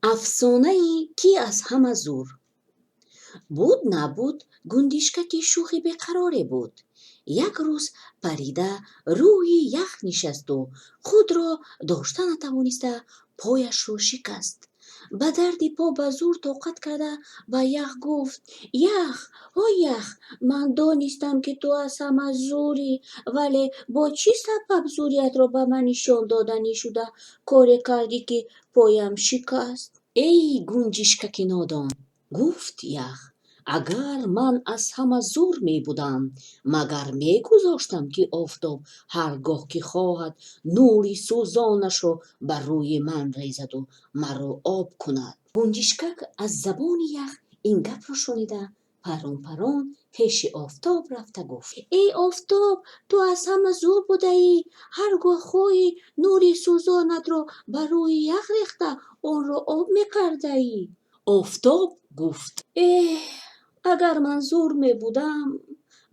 Афсонаи «Кӣ аз ҳама зур?» Буд, набуд, гундишкаки шӯхи беқароре буд. Як рӯз парида рӯи ях нишасту худро дошта натавониста, пояшро шикаст. Ба дарди по ба зӯр тоқат карда, ба ях гуфт: «Ях, ҳой ях, ман донистам, ки ту аз ҳама зурӣ, вале бо чӣ сабаб зуриятро ба ман нишон доданӣ шуда, коре кардӣ, ки поям шикаст?» «Эй гунҷишкаки нодон, — гуфт ях, — агар ман аз ҳама зур мебудам, магар мегузоштам, ки офтоб ҳар гоҳ ки хоҳад, нури сӯзонашро бар рӯи ман резаду маро об кунад?» Гунҷишкак аз забони ях ин гапро шунида, парон парон пеши офтоб рафта гуфт: «Эй офтоб, ту аз ҳама зур будаӣ, ҳар гоҳ хоҳӣ, нури сӯзонатро ба рӯи ях рехта, онро об мекардаӣ». Офтоб гуфт: «Эҳ, агар ман зур мебудам,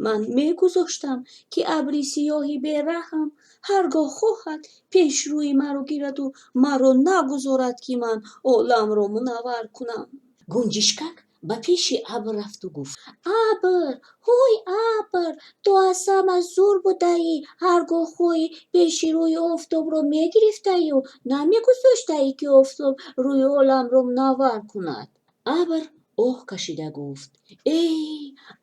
ман мегузоштам, ки абри сиёҳи бераҳм ҳар гоҳ хоҳад, пешрӯи маро гираду маро нагузорад, ки ман оламро мунаввар кунам?» Гунҷишкак ба пеши абр рафту гуфт: «Абр, ҳой абр, ту аз ҳама зур будаӣ, ҳар гоҳ хоҳӣ, пеши рӯи офтобро мегирифтаю намегузоштаӣ, ки офтоб рӯи оламро мунаввар кунад». Абр оҳ кашида гуфт: «Эй,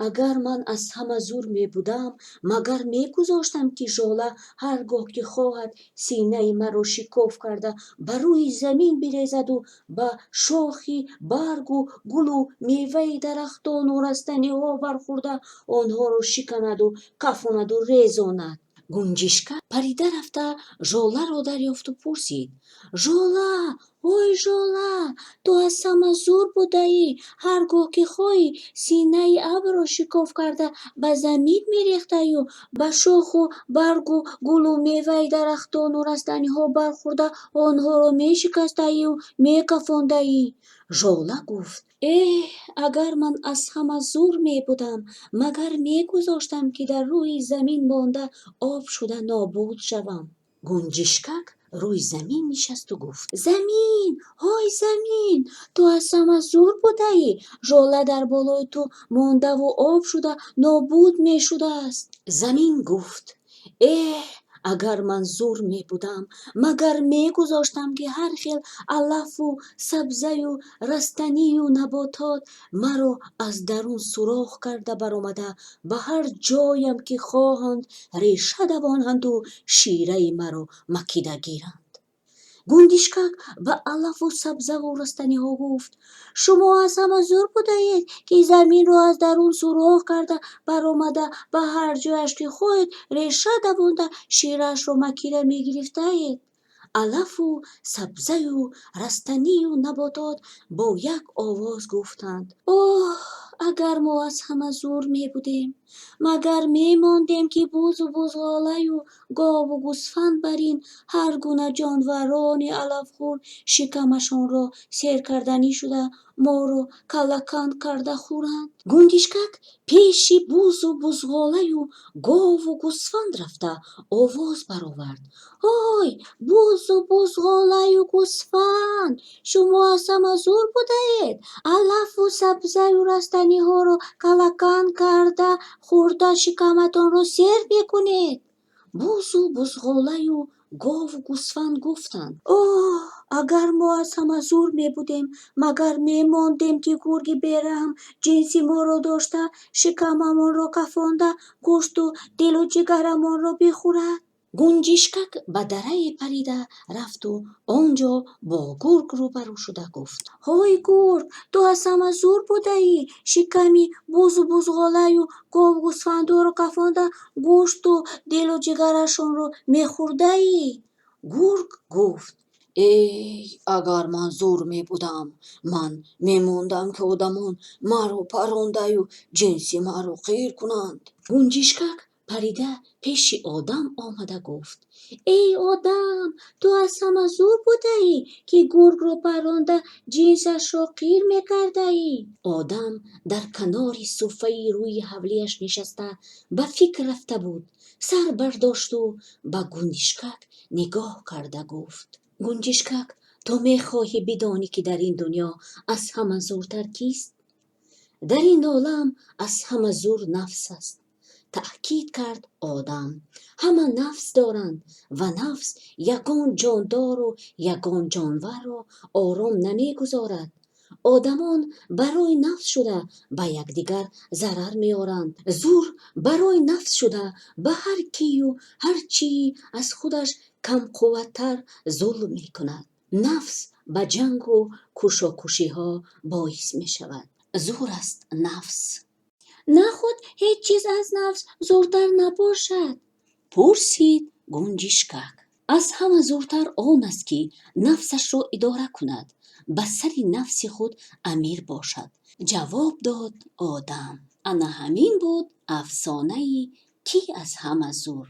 агар ман аз ҳама зур мебудам, магар мегузоштам, ки жола ҳар гоҳ ки хоҳад, синаи маро шикоф карда, ба рӯи замин бирезаду ба шохи баргу гулу меваи дарахтону растаниҳо бархӯрда, онҳоро шиканаду кафонаду резонад?» Гунҷишка парида рафта, жоларо дарёфту пурсид: «Жола, ой жола, ту аз ҳама зур будаӣ, ҳар гоҳ ки хоҳӣ, синаи абрро шикоф карда, ба замин мерехтаю ба шоху баргу гулу меваи дарахтону растаниҳо бархӯрда, онҳоро мешикастаю мекафондаӣ». Жола гуфт: «Эҳ, агар ман аз ҳама зур мебудам, магар мегузоштам, ки дар рӯи замин монда, об шуда нобуд шавам?» Гунҷишкак рӯи замин нишасту гуфт: «Замин, ҳой замин, ту аз ҳама зур будаӣ, жола дар болои ту мондаву об шуда нобуд мешудааст». Замин гуфт: «Эҳ, агар ман зур мебудам, магар мегузоштам, ки ҳар хел алафу сабзаю растанию наботот маро аз дарун сурох карда баромада, ба ҳар ҷоям ки хоҳанд, реша давонанду шираи маро макида гиранд?» Гундишкак ба алафу сабзаву растаниҳо гуфт: «Шумо аз ҳама зур будаед, ки заминро аз дарун сурох карда баромада, ба ҳар ҷояш ки хоҳед, реша давонда, шираашро макида мегирифтаед». Алафу сабзаю растанию наботот бо як овоз гуфтанд: «Оҳ, агар мо аз ҳама зур мебудем, магар мемондем, ки бузу бузғолаю гову гӯсфанд барин ҳар гуна ҷонварони алафхӯр шикамашонро сер карданӣ шуда, моро каллакан карда хӯранд?» Гундишкак пеши бузу бузғолаю гову гӯсфанд рафта, овоз баровард: «Ҳой, бузу бузғолаю гӯсфанд, шумо аз ҳама зур будаед, алафу сабзаю растаниҳоро каллакан карда хӯрда, шикаматонро сер мекунед». Бузу бузғолаю гову гӯсфанд гуфтанд: «Оҳ, агар мо аз ҳама зур мебудем, магар мемондем, ки гурги бераҳм ҷинси моро дошта, шикамамонро кафонда, гӯшту дилу ҷигарамонро бихӯрад?» Гунҷишкак ба дарае парида рафту он ҷо бо гург рӯбарӯ шуда гуфт: «Ҳой гург, ту аз ҳама зур будаӣ, шиками бузу бузғолаю гову гӯсфандоро кафонда, гӯшту дилу ҷигарашонро мехӯрдаӣ». Гург гуфт: «Эй, агар ман зур мебудам, ман мемондам, ки одамон маро парондаю ҷинси маро қир кунанд?» Гунҷишкак парида пеши одам омада гуфт: «Эй одам, ту аз ҳама зур будаӣ, ки гургро паронда, ҷинсашро қир мекардаӣ». Одам дар канори суфаи рӯи ҳавлияш нишаста, ба фикр рафта буд. Сар бардошту ба гунҷишкак нигоҳ карда гуфт: «Гунҷишкак, Ту мехоҳӣ бидонӣ, ки дар ин дунё аз ҳама зӯртар кист? Дар ин олам аз ҳама зӯр нафс аст, таъкид кард одам. Ҳама нафс доранд ва нафс ягон ҷондору ягон ҷонварро ором намегузорад. Одамон барои нафс шуда ба якдигар зарар меоранд. Зӯр барои нафс шуда ба ҳар кию ҳар чии аз худаш камқувваттар зулм мекунад. Нафс ба ҷангу кушокушиҳо боис мешавад. Зӯр аст нафс. Наход ҳеҷ чиз аз нафс зӯртар набошад? Пурсид гунҷишкак. Аз ҳама зӯртар он аст, ки нафсашро идора кунад, ба сари нафси худ амир бошад, ҷавоб дод одам. Ана ҳамин буд афсонаи ки аз ҳама зӯр.